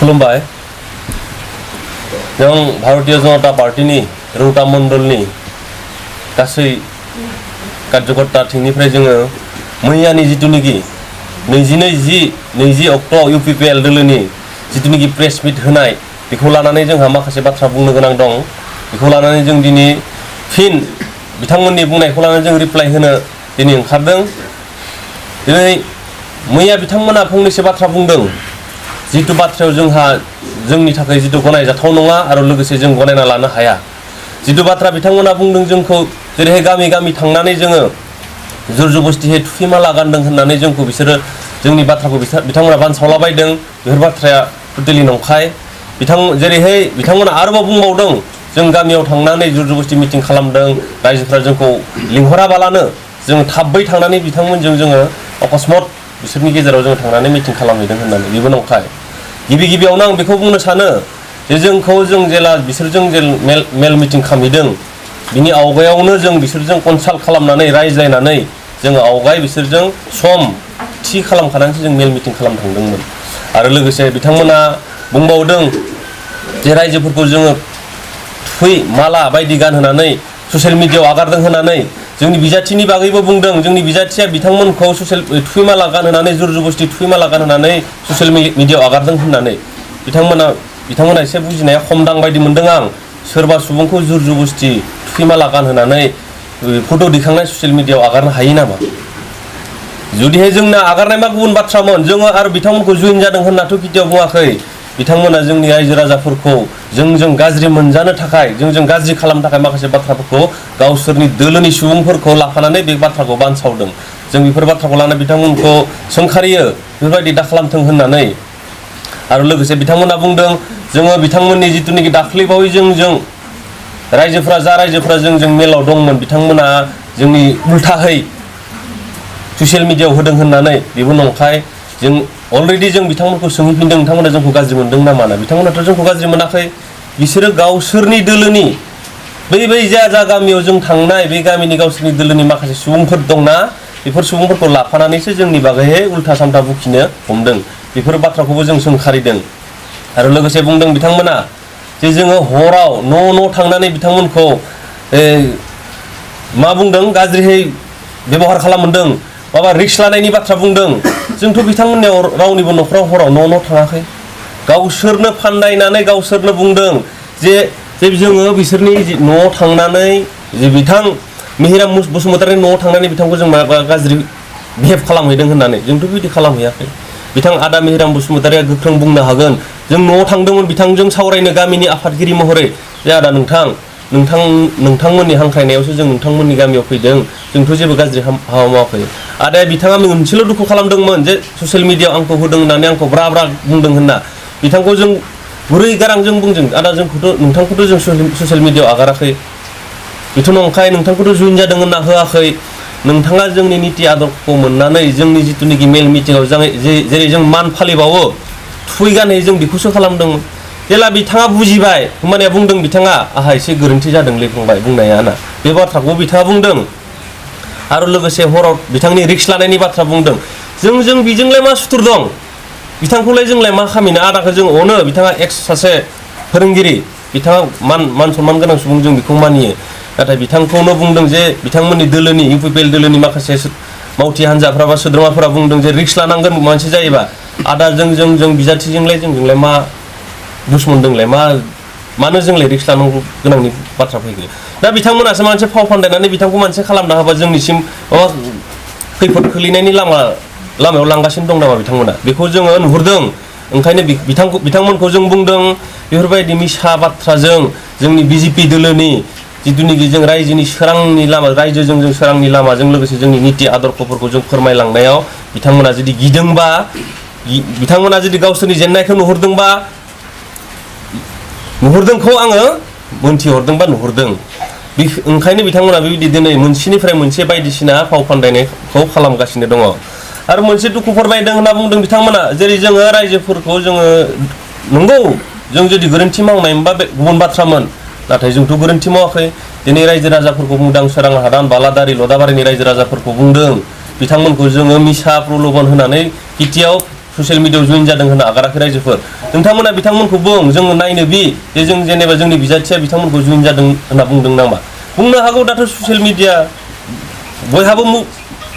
खुलुमबाय जों भारतीय जनता पार्टीनि रौता मण्डलनि गासै कार्यकर्ता थिंनिफ्राय जोङो मैयानि जितुनिखि 20 अक्ट'आव UPPL दोलोनि जितुनिखि प्रेस मिट होनाय बेखौ लानानै जोंहा माखासे बाथ्रा बुंनो गोनां दं बेखौ लानानै जों दिनै फिन बिथांमोननि बुंनायखौ लानानै जों रिप्लाइ होनो दिनै ओंखारदों दिनै मैया बिथांमोना फंनैसो बाथ्रा बुंदों जितु बाथ्रायाव जोंहा जोंनि थाखाय जितु गनायजाथाव नङा आरो लोगोसे जों गनायना लानो हाया जितु बाथ्रा बिथांमोना बुंदों जोंखौ जेरैहाय गामि गामि थांनानै जोङो जुरजुबस्तियै थुफिमाला गानदों होननानै जोंखौ बिसोरो जोंनि बाथ्राखौ बिथांमोना बानसावलाबायदों बेफोर बाथ्राया टटेलि नंखाय जेरैहाय बिथांमोना आरोबाव बुंबावदों जों गामियाव थांनानै जुरजुबस्ति मिटिं खालामदों रायजोफ्रा जोंखौ लिंहराबालानो जों थाबै थांनानै बिथांमोनजों जोङो अकस्मात बिसोरनि गेजेराव जों थांनानै मिटिं खालामहैदों होननानै बेबो नंखाय गिबियावनो आं बेखौ बुंनो सानो जे जोंखौ जों जेला बिसोरजों मेल मिटिं खालामहैदों बिनि आवगायावनो जों बिसोरजों कनसाल्ट खालामनानै रायज्लायनानै जोङो आवगाय बिसोरजों सम थि खालामखानानैसो जों मेल मिटिं खालामनो थांदोंमोन आरो लोगोसे बिथांमोना बुंबावदों जे रायजोफोरखौ जोङो थुफै माला बायदि गानहोनानै ससियेल मिडियायाव आगारदों होननानै जोंनि बिजाथिनि बागैबो बुंदों जोंनि बिजाथिया बिथांमोनखौ थुफैमाला गानहोनानै जुरजुबस्ति थुफैमाला गानहोनानै ससियेल मिडियायाव आगारदों होननानै बिथांमोना एसे बुजिनाया खमदां बायदि मोनदों आं सोरबा सुबुंखौ जुरजुबस्ति थुफैमाला गानहोनानै फट' दिखांनाय ससियेल मिडियायाव आगारनो हायो नामा जुदिहाय जोंना आगारनाय मा गुबुन बाथ्रामोन जोङो आरो बिथांमोनखौ जुइन जादों होननाथ' केতিয়াव बुङाखै बिथांमोना जोंनि रायजो राजाफोरखौ जोंजों गाज्रि मोनजानो थाखाय जोंजों गाज्रि खालामनो थाखाय माखासे बाथ्राफोरखौ गावसोरनि दोलोनि सुबुंफोरखौ लाफानानै बे बाथ्राखौ बानसावदों जों बेफोर बाथ्राखौ लानानै बिथांमोनखौ सोंखारियो बेफोरबायदि दाखालामथों होननानै आरो लोगोसे बिथांमोना बुंदों जोङो बिथांमोननि जितुनिखि दाख्लैबावै जों रायजोफ्रा जोंजों मेलाव दंमोन बिथांमोना जोंनि उल्थाहै ससियेल मिडियायाव होदों होननानै बेबो नंखाय जों अलरेडि जों बिथांमोनखौ सोंहैफिनदों बिथांमोना जोंखौ गाज्रि मोनदों ना माना बिथांमोनाथ' जोंखौ गाज्रि मोनाखै बिसोरो गावसोरनि दोलोनि बै जा गामियाव जों थांनाय बे गामिनि गावसोरनि दोलोनि माखासे सुबुंफोर दंना बेफोर सुबुंफोरखौ लाफानानैसो जोंनि बागैहाय उल्था साल्था बुखिनो हमदों बेफोर बाथ्राखौबो जों सोंखारिदों आरो लोगोसे बुंदों बिथांमोना जे जोङो हराव न' थांनानै बिथांमोनखौ मा बुंदों गाज्रियै बेबहार खालामदों माबा रिक्स लानायनि बाथ्रा बुंदों जोंथ' बिथांमोननियाव रावनिबो न'खराव हराव न' थाङाखै गावसोरनो फान्दायनानै गावसोरनो बुंदों जे जोङो बिसोरनि न'आव थांनानै जे बिथां मिहिराम बसुमतारिनि न'आव थांनानै बिथांखौ जों माबा गाज्रि बिहेभ खालामहैदों होननानै जोंथ' बिदि खालामहैयाखै बिथां आदा मिहिराम बसुमतारिया गोख्रों बुंनो हागोन जों न'आव थांदोंमोन बिथांजों सावरायनो गामिनि आफादगिरि महरै जे आदा नोंथांमोननि हांख्रायनायावसो जों नोंथांमोननि गामियाव फैदों जोंथ' जेबो गाज्रि हाबा मावाखै आदाया बिथाङा मोनसेल' दुखु खालामदोंमोन जे ससियेल मिडियायाव आंखौ होदों होननानै आंखौ ब्रा बुंदों होनना बिथांखौ जों गुरै गारांजों बुंदों आदा नोंथांखौथ' जों ससियेल मिडियायाव आगाराखै बेथ' नंखाय नोंथांखौथ' जुइन जादों होनना होआखै नोंथाङा जोंनि निति आदर्शखौ मोननानै जोंनि जितुनिखि मेल मिटिङाव जेरै जों मान फालिबावो थुफै गानै जों बेखौसो खालामदोंमोन जेला बिथाङा बुजिबाय होमबानिया बुंदों बिथाङा आहा एसे गोरोन्थि जादोंलै फंबाय बुंनाया ना बे बाथ्राखौ बिथाङा बुंदों आरो लोगोसे हराव बिथांनि रिक्स लानायनि बाथ्रा बुंदों जों बिजोंलाय मा सुथुर दं बिथांखौलाय जोंलाय मा खामिनो आदाखौ जों अनो बिथाङा सासे फोरोंगिरि बिथाङा मान सनमान गोनां सुबुं जों बेखौ मानियो नाथाय बिथांखौनो बुंदों जे बिथांमोननि दोलोनि UPPL दोलोनि माखासे मावथि हान्जाफ्रा बा सोद्रोमाफोरा बुंदों जे रिक्स लानांगोन मानसि जायोबा आदा जों बिजाथिजोंलाय जोंलाय मा दुश्मन दंलाय मानो जोंलाय रिक्स लानांगौ गोनांनि बाथ्रा फैगोन दा बिथांमोनासो मोनसे फाव फान्दायनानै बिथांखौ मोनसे खालामना होबा जोंनिसिम खैफोद खोलैनायनि लामायाव लांगासिनो दं नामा बिथांमोना बेखौ जोङो नुहुरदों ओंखायनो बिथांमोनखौ जों बुंदों बेफोरबायदि मिसा बाथ्राजों जोंनि BJP दोलोनि जितुनिखि जों रायजोनि सोरांनि लामा रायजोजों जों सोरांनि लामाजों लोगोसे जोंनि निति आदर्शफोरखौ जों फोरमायलांनायाव बिथांमोना जुदि गिदोंबा बिथांमोना जुदि गावसोरनि जेंनायखौ नुहुरदोंखौ आङो मोनथिहरदोंबा नुहुरदों ओंखायनो बिथांमोना बेबायदि दिनै मोनसेनिफ्राय मोनसे बायदिसिना फाव फान्दायनायखौ खालामगासिनो दङ आरो मोनसे दुखु फोरमायदों होनना बुंदों बिथांमोना जेरै जोङो रायजोफोरखौ जोङो नंगौ जों जुदि गोरोन्थि मावनायमोनबा बे गुबुन बाथ्रामोन नाथाय जोंथ' गोरोन्थि मावाखै दिनै रायजो राजाफोरखौ बुंदों सोरां हादान बालादारि लदाबारिनि रायजो राजाफोरखौ बुंदों बिथांमोनखौ जोङो मिसा प्रलोभन होनानै केতিয়াव ससियेल मिडियायाव जइन जादों होनना आगाराखै रायजोफोर नोंथांमोना बिथांमोनखौ बुं जों नायनो जे जों जेनेबा जोंनि बिजाथिया बिथांमोनखौ जइन जादों होनना बुंदों नामा बुंनो हागौ दाथ' ससियेल मिडिया बयहाबो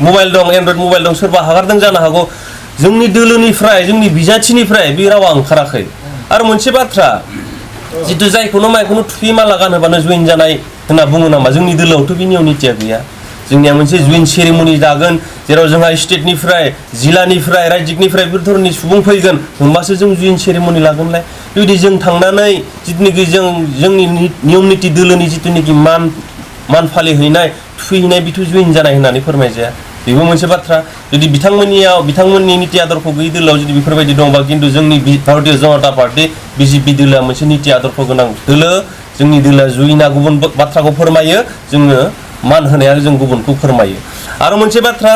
मबाइल दं एन्ड्रइड मबाइल दं सोरबा हगारदों जानो हागौ जोंनि दोलोनिफ्राय जोंनि बिजाथिनिफ्राय बे रावा ओंखाराखै आरो मोनसे बाथ्रा जितु जायखौनो मायखौनो थुफि माला गानहोबानो जइन जानाय होनना बुङो नामा जोंनि दोलोआवथ' बिनियाव नितिया गैया जोंनिया मोनसे जइन सेरेमनि जागोन जेराव जोंहा स्टेटनिफ्राय जिल्लानिफ्राय रायजिकनिफ्राय बेफोर धरननि सुबुं फैगोन होमबासो जों जइन सेरेमनि लागोनलाय जुदि जों थांनानै जितुनिखि जोंनि नियम निति दोलोनि जितुनिखि मान फालिहैनाय थुफैहैनाय बिथ' जइन जानाय होननानै फोरमायजाया बेबो मोनसे बाथ्रा जुदि बिथांमोननि निति आदर्श गैयै दोलोआव जुदि बेफोरबायदि दंबा खिन्थु जोंनि भारतीय जनता पार्टी बिजेपि दोलोआ मोनसे निति आदर्श गोनां दोलो जोंनि दोलोआ जुइना गुबुन बाथ्राखौ फोरमायो जोङो मान होनाया जों गुबुनखौ फोरमायो आरो मोनसे बाथ्रा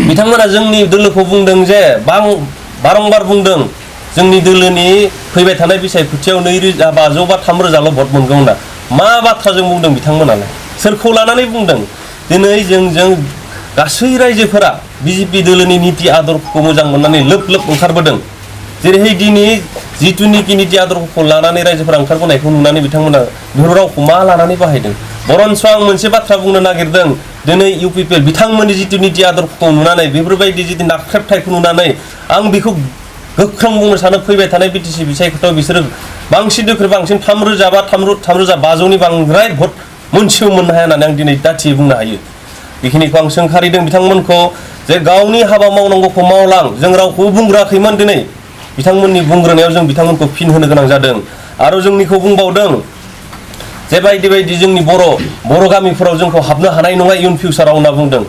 बिथांमोना जोंनि दोलोखौ बुंदों जे बारंबार बुंदों जोंनि दोलोनि फैबाय थानाय बिसायख'थियाव 2500 बा 3000ल' भट मोनगौ होनना मा बाथ्राजों बुंदों बिथांमोनालाय सोरखौ लानानै बुंदों दिनै जों गासै रायजोफोरा बिजेपि दोलोनि निति आदर्शखौ मोजां मोननानै लोब लोब ओंखारबोदों जेरैहाय दिनै जितुनिखि निति आदर्शखौ लानानै रायजोफोरा ओंखारबोनायखौ नुनानै बिथांमोना बेफोर रावखौ मा लानानै बाहायदों बरन्स आं मोनसे बाथ्रा बुंनो नागिरदों दिनै इउपिपिएल बिथांमोननि जितु निति आदर्शखौ नुनानै बेफोरबायदि जितु नाख्रेबथायखौ नुनानै आं बेखौ गोख्रों बुंनो सानो फैबाय थानाय बिटिसि बिसायख'थियाव बिसोरो बांसिननिख्रुइ बांसिन 3000 बा 3500नि बांद्राय भट मोनसेबो मोननो हाया होननानै आं दिनै दाथियै बुंनो हायो बेखिनिखौ आं सोंखारिदों बिथांमोनखौ जे गावनि हाबा मावनांगौखौ मावलां जों रावखौबो बुंग्राखैमोन दिनै बिथांमोननि बुंग्रोनायाव जों बिथांमोनखौ फिन होनो गोनां जादों आरो जोंनिखौ बुंबावदों जे बायदि जोंनि बर' गामिफोराव जोंखौ हाबनो हानाय नङा इयुन फिउचाराव होनना बुंदों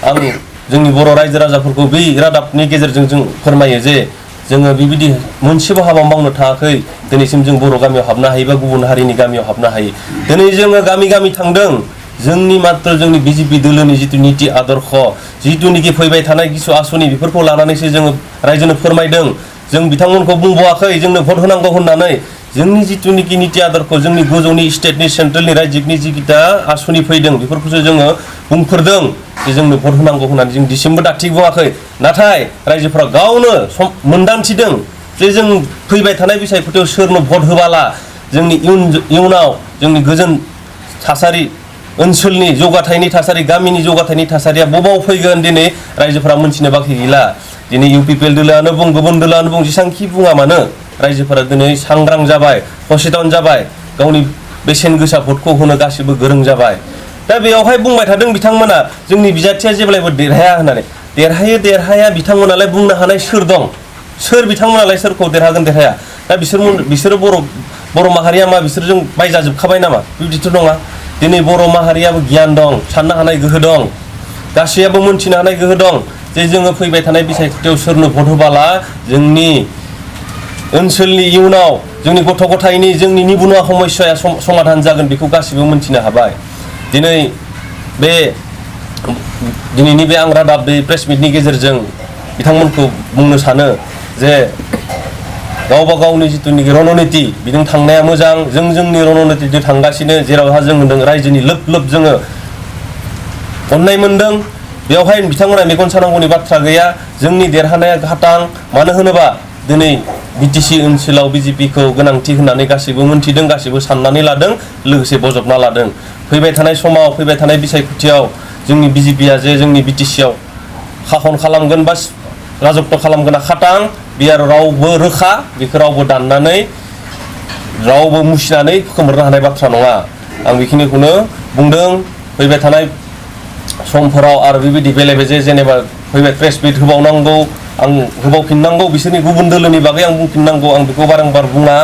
आं जोंनि बर' रायजो राजाफोरखौ बै रादाबनि गेजेरजों जों फोरमायो जे जोङो बेबायदि मोनसेबो हाबा मावनो थाङाखै दिनैसिम जों बर' गामियाव हाबनो हायो बा गुबुन हारिनि गामियाव हाबनो हायो दिनै जोङो गामि थांदों जोंनि मात्र जोंनि बिजेपि दोलोनि जितु निति आदर्श जितुनिखि फैबाय थानाय किसु आसनि बेफोरखौ लानानैसो जोङो रायजोनो फोरमायदों जों बिथांमोनखौ बुंबावाखै जोंनो भट होनांगौ होननानै जोंनि जितुनिखि निति आदर्श जोंनि गोजौनि स्टेटनि सेन्ट्रेलनि रायजिकनि जिखिथा आसनि फैदों बेफोरखौसो जोङो बुंफोरदों जे जोंनो भट होनांगौ होननानै जों दिसिमबो दाथिक बुङाखै नाथाय रायजोफोरा गावनो मोनदांथिदों जे जों फैबाय थानाय बिसायख'थियाव सोरनो भट होबाला जोंनि इयुनाव जोंनि गोजोन थासारि ओनसोलनि जौगाथायनि थासारि गामिनि जौगाथायनि थासारिया बबाव फैगोन दिनै रायजोफोरा मोनथिनो बाखि गैला दिनै इउपिपिएल दोलोआनो बुं गुबुन दोलोआनो बुं जेसांखि बुङा मानो रायजोफोरा दिनै सांग्रां जाबाय सचेतन जाबाय गावनि बेसेन गोसा भटखौ होनो गासिबो गोरों जाबाय दा बेयावहाय बुंबाय थादों बिथांमोना जोंनि बिजाथिया जेब्लायबो देरहाया होननानै देरहाया बिथांमोनालाय बुंनो हानाय सोर दं सोर बिथांमोनालाय सोरखौ देरहागोन देरहाया दा बिसोरो बर' माहारिया मा बिसोरजों बायजाजोबखाबाय नामा बिदिथ' नङा दिनै बर' माहारियाबो गियान दं साननो हानाय गोहो दं गासैयाबो मोनथिनो हानाय गोहो दं जे जोङो फैबाय थानाय बिसायख'थियाव सोरनो भट होबाला जोंनि ओनसोलनि इयुनाव जोंनि गथ' गथायनि जोंनि निबुनुवा समस्याया समाधान जागोन बेखौ गासिबो मोनथिनो हाबाय दिनैनि बे आं रादाब बे प्रेस मिटनि गेजेरजों बिथांमोनखौ बुंनो सानो जे गावबा गावनि जितुनिखि रणनीति बिजों थांनाया मोजां जोंनि रणनीतिजों थांगासिनो जेरावहा जों होनदों रायजोनि लोब जोङो अननाय मोनदों बेवहाय बिथांमोना मेगन सानांगौनि बाथ्रा गैया जोंनि देरहानाया घाटां मानो होनोबा दिनै बिटिसि ओनसोलाव बिजेपिखौ गोनांथि होननानै गासैबो मोनथिदों गासैबो साननानै लादों लोगोसे बजबना लादों फैबाय थानाय समाव फैबाय थानाय बिसायख'थियाव जोंनि बिजेपिया जे जोंनि बिटिसिआव खाखन खालामगोन बा राजत्व खालामगोन खाटां बे आरो रावबो रोखा बेखौ रावबो दाननानै रावबो मुसिनानै खोमोरनो हानाय बाथ्रा नङा आं बेखिनिखौनो बुंदों फैबाय थानाय समफोराव आरो बेबायदि बेले बेजे जेनेबा फैबाय प्रेस मिट होबावनांगौ आं होबावफिननांगौ बिसोरनि गुबुन दोलोनि बागै आं बुंफिननांगौ आं बेखौ बारंबार बुङा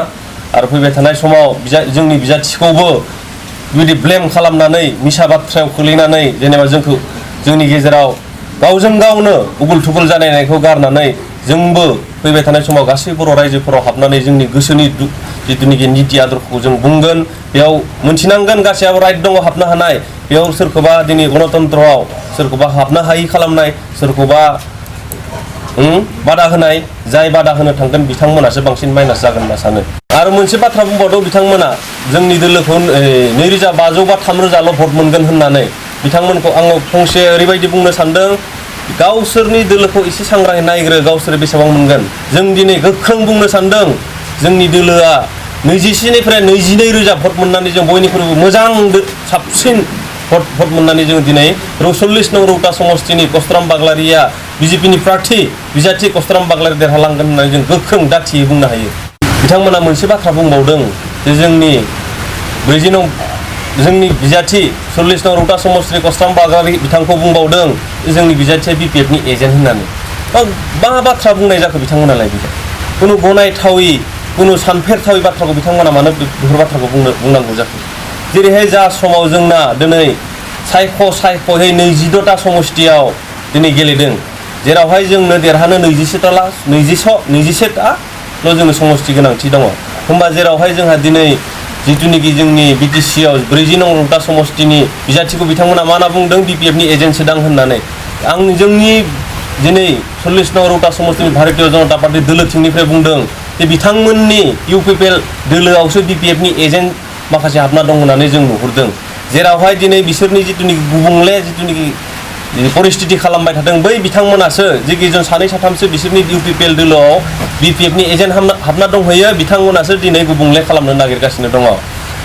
आरो फैबाय थानाय समाव जोंनि बिजाथिखौबो बेबायदि ब्लेम खालामनानै मिसा बाथ्रायाव खोलैनानै जेनेबा जोंनि गेजेराव गावजों गावनो उगुल थुगुल जानायखौ गारनानै जोंबो फैबाय थानाय समाव गासै बर' रायजोफोराव हाबनानै जोंनि गोसोनि जितुनिखि निति आदर्शखौ जों बुंगोन बेयाव मोनथिनांगोन गासैयाबो राइट दङ हाबनो हानाय बेयाव सोरखौबा दिनै गणतन्त्रआव सोरखौबा हाबनो हायि खालामनाय सोरखौबा बादा होनाय जाय बादा होनो थांगोन बिथांमोनासो बांसिन माइनास जागोन होनना सानो आरो मोनसे बाथ्रा बुंबावदों बिथांमोना जोंनि दोलोखौ 2500 बा 3000ल' भट मोनगोन होननानै बिथांमोनखौ आङो फंसे ओरैबायदि बुंनो सानदों गावसोरनि दोलोखौ एसे सांग्राङै नायग्रो गावसोर बेसेबां मोनगोन जों दिनै गोख्रों बुंनो सानदों जोंनि दोलोआ 24निफ्राय 22 रोजा भट मोननानै जों बयनिख्रुइबो मोजां साबसिन भट मोननानै जों दिनै 40 नं रौता समष्टिनि कस्तुराम बाग्लारिया बिजेपिनि प्रार्थी बिजाथि कस्तुराम बाग्लारि देरहालांगोन होननानै जों गोख्रों दाथियै बुंनो हायो बिथांमोना मोनसे बाथ्रा बुंबावदों जे जोंनि 40 नं जोंनि बिजाथि 40 नं रौता समष्टिनि कस्तुराम बाग्लारि बिथांखौ बुंबावदों जोंनि बिजाथिया बिपिएफनि एजेन्ट होननानै मा बाथ्रा बुंनाय जाखो बिथांमोनालाय खुनु गनायथावै खुनु सानफेरथावै बाथ्राखौ बिथांमोना मानो बेफोर बाथ्राखौ बुंनांगौ जाखो जेरैहाय जा समाव जोंना दिनै सायख'यै 26टा समष्टियाव दिनै गेलेदों जेरावहाय जोंनो देरहानो 21टाल' जोंनो समष्टि गोनांथि दङ होमबा जेरावहाय जोंहा दिनै जिथुनिखि जोंनि बिटिसिआव 40 नं रौता समष्टिनि बिजाथिखौ बिथांमोना मा होनना बुंदों बिपिएफनि एजेन्ट सोदां होननानै जोंनि दिनै 40 नं रौता समष्टिनि भारतीय जनता पार्टी दोलोथिंनिफ्राय बुंदों जे बिथांमोननि इउपिपिएल दोलोआवसो बिपिएफनि एजेन्ट माखासे हाबना दं होननानै जों नुहुरदों जेरावहाय दिनै बिसोरनि जिथुनिखि गुबुंले जिथुनिखि परिस्थिति खालामबाय थादों बै बिथांमोनासो जिखिजन सानै साथामसो बिसोरनि इउपिपिएल दोलोआव बिपिएफनि एजेन्ट हाबना दंहैयो बिथांमोनासो दिनै गुबुंले खालामनो नागिरगासिनो दङ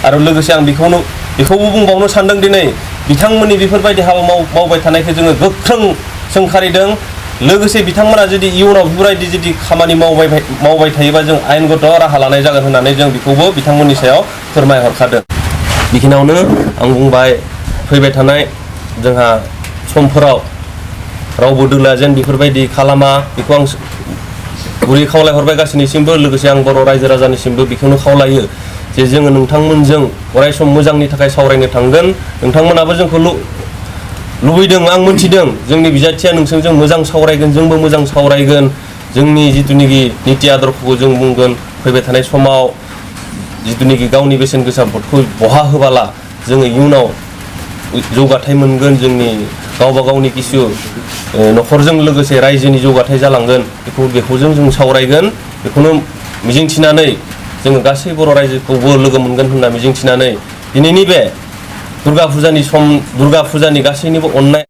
आरो लोगोसे आं बेखौबो बुंबावनो सानदों दिनै बिथांमोननि बेफोरबायदि हाबा मावबाय थानायखौ जोङो गोख्रों सोंखारिदों लोगोसे बिथांमोना जुदि इयुनाव बेफोरबायदि जुदि खामानि मावबाय थायोबा जों आयेनगत राहा लानाय जागोन होननानै जों बेखौबो बिथांमोननि सायाव फोरमायहरखादों बेखिनियावनो आं बुंबाय फैबाय थानाय जोंहा समफोराव रावबो दोलोआ जेन बेफोरबायदि खालामा बेखौ आं गुरै खावलायहरबाय गासैनिसिमबो लोगोसे आं बर' रायजो राजानिसिमबो बेखौनो खावलायो जे जोङो नोंथांमोनजों अरायसम मोजांनि थाखाय सावरायनो थांगोन नोंथांमोनाबो जोंखौ लुबैदों आं मोनथिदों जोंनि बिजाथिया नोंसोरजों मोजां सावरायगोन जोंबो मोजां सावरायगोन जोंनि जिथुनिखि निति आदर्शखौ जों बुंगोन फैबाय थानाय समाव जिथुनिखि गावनि बेसेन गोसा भटखौ बहा होबाला जोङो इयुनाव जौगाथाय मोनगोन जोंनि गावबा गावनि किसु न'खरजों लोगोसे रायजोनि जौगाथाय जालांगोन बेखौ जों सावरायगोन बेखौनो मिजिंथिनानै जोङो गासै बर' रायजोखौबो लोगो मोनगोन होनना मिजिंथिनानै दिनैनि बे दुर्गा फुजानि गासैनिबो अननाय